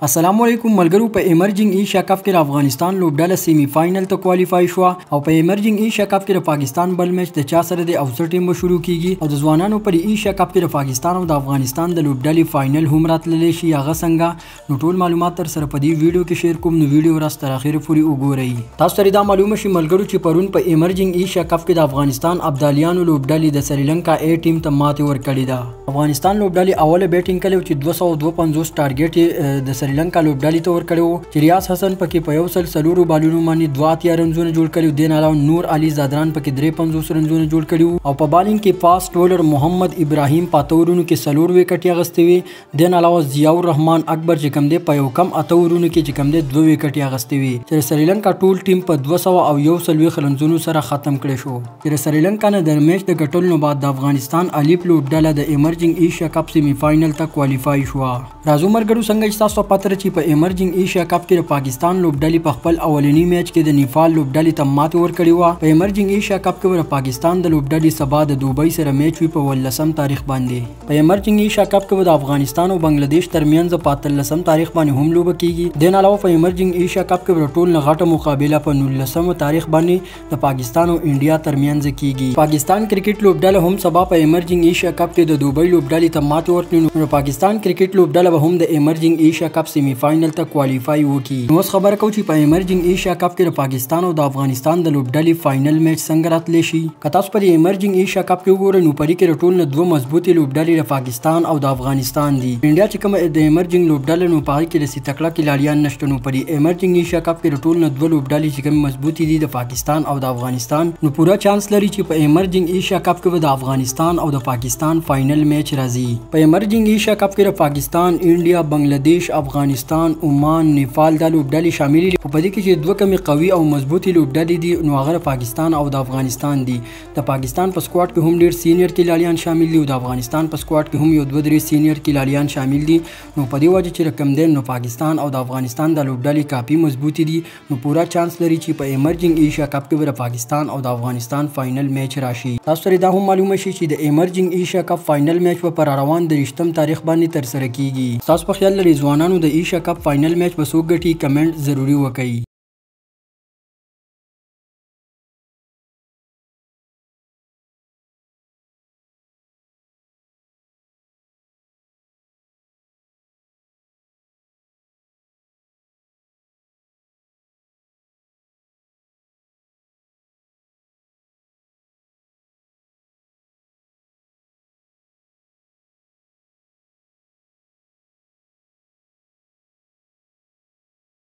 السلام علیکم ملګرو، په ایمرجنګ ایشیا کپ کې د افغانستان لوبډله سیمی فاینل ته کوالیفای شوه او په ایمرجنګ ایشیا کپ کې د پاکستان بل میچ د چا سره دی او څه ټیم به شروع کیږي او د ځوانانو پر ایشیا کپ کې د پاکستان او د افغانستان د لوبډلې فاینل هم راتللی شي، هغه څنګه؟ نو ټول معلومات تر سره په دې ویډیو کې شیر کوم، نو ویډیو راز تر اخره پورې وګورئ. تاسو ته دا معلومه شي ملګرو چې پرون په ایمرجنګ ایشیا کپ کې د افغانستان ابدالیانو لوبډلې د سریلانکا ای ټیم ته ماتې ورکړې ده. افغانستان لوبډلې اوله بیټینګ کړې چې 252 ټارګټ د سریلانکا لوبډلې ته ورکړی وو چې ریاض حسن پکې په 104 بالونو باندې 82 رنزونه جوړ کړي، دین علاوه نور علي زادران پکې 53 رنزونه جوړ کړي وو او په بالینګ کې فاست بولر محمد ابراهیم په 8 اورونو کې 4 ویکټې اخیستې وې. دین علاوه ضیاء الرحمن اکبر چې کوم دی په یو کم 8 اورونو کې چې کوم دی 2 ویکټې اخیستې وې چې سریلانکا ټول ټیم په 241 رنزونو سره ختم کړی شو. چې سریلانکا نه د میچ د ګټلو نه بعد د افغانستان الف لوبډله د ایمرجنګ ایشیا کپ سیمی فاینل ته کوالیفای شوه. راځو ملګرو، څنګه چې تاسو پته چې په ایمرجنګ ایشیا کپ کې د پاکستان لوبډلې په خپل اولنی میچ کې د نیپال لوبډلې ته ماتې ورکړې وه. په ایمرجنګ ایشیا کپ کې د پاکستان د لوبډلې سبا د دوبۍ سره میچ وي په 18 تاریخ باندې. په ایمرجنګ ایشیا کپ کې د افغانستان او بنگلادیش ترمنځ په 13 تاریخ باندې هم لوبه کیږي. دین علاوه په ایمرجنګ ایشیا کپ کې د ټول نه غټه مقابله په 19 تاریخ باندې د پاکستان او انډیا ترمنځ کیږي. پاکستان کرکټ لوبډله هم سبا په ایمرجنګ ایشیا کپ کې د دوبۍ لوبډلې ته ماتې ورکړي، نو پاکستان کرکټ لوبډله به هم د ایمرجنګ ایشیا کپ سیمی فاینل ته کوالیفای وکړي. نو اوس خبره کوو چې په ایمرجنګ ایشیا کپ کې د پاکستان او د افغانستان د لوبډلې فاینل میچ څنګه راتلی شي. که تاسو په ایمرجنګ ایشیا کپ کې وګورئ نو په دې کې د ټول نه دوه مضبوطې لوبډلې د پاکستان او د افغانستان دي. انډیا چې کومه د ایمرجنګ لوبډله نو په هغې کې داسې تکړه کلاړیان نشته، نو په دې ایمرجنګ ایشیا کپ کې د ټول نه دوه لوبډلې چې کومې مضبوطې دي د پاکستان او د افغانستان، نو پوره چانس لري چې په ایمرجنګ ایشیا کپ کې به د افغانستان او د پاکستان فاینل میچ راځي. په ایمرجنګ ایشیا کپ کې د پاکستان، انډیا، بنگلادیش، افغانستان، عمان، نیپال دا لوبډلې شاملې دي. په دې کې چې دوه کمې قوي او مضبوطې لوبډلې دي نو هغه پاکستان او د افغانستان دي. د پاکستان په سکواډ کې هم ډېر سینیئر کلاړیان شامل دي او د افغانستان په سکواډ کې هم یو دوه درې سینیئر کلاړیان شامل دي. نو په دې وجه چې رقم دی نو پاکستان او د افغانستان د لوبډلې کافي مضبوطې دي، نو پوره چانس لري چې په ایمرجنګ ایشیا کپ کې به د پاکستان او د افغانستان فاینل میچ راشي. تاسو ته دا هم معلومه شي چې د ایمرجنګ ایشیا کپ فاینل میچ به پر روان 23 تاریخ باندې ترسره کیږي. تاسو په خیال لرئ ځوانانو د ایشیا کپ فاینل میچ به څوک ګټي؟ کمنټ ضروري وکړئ.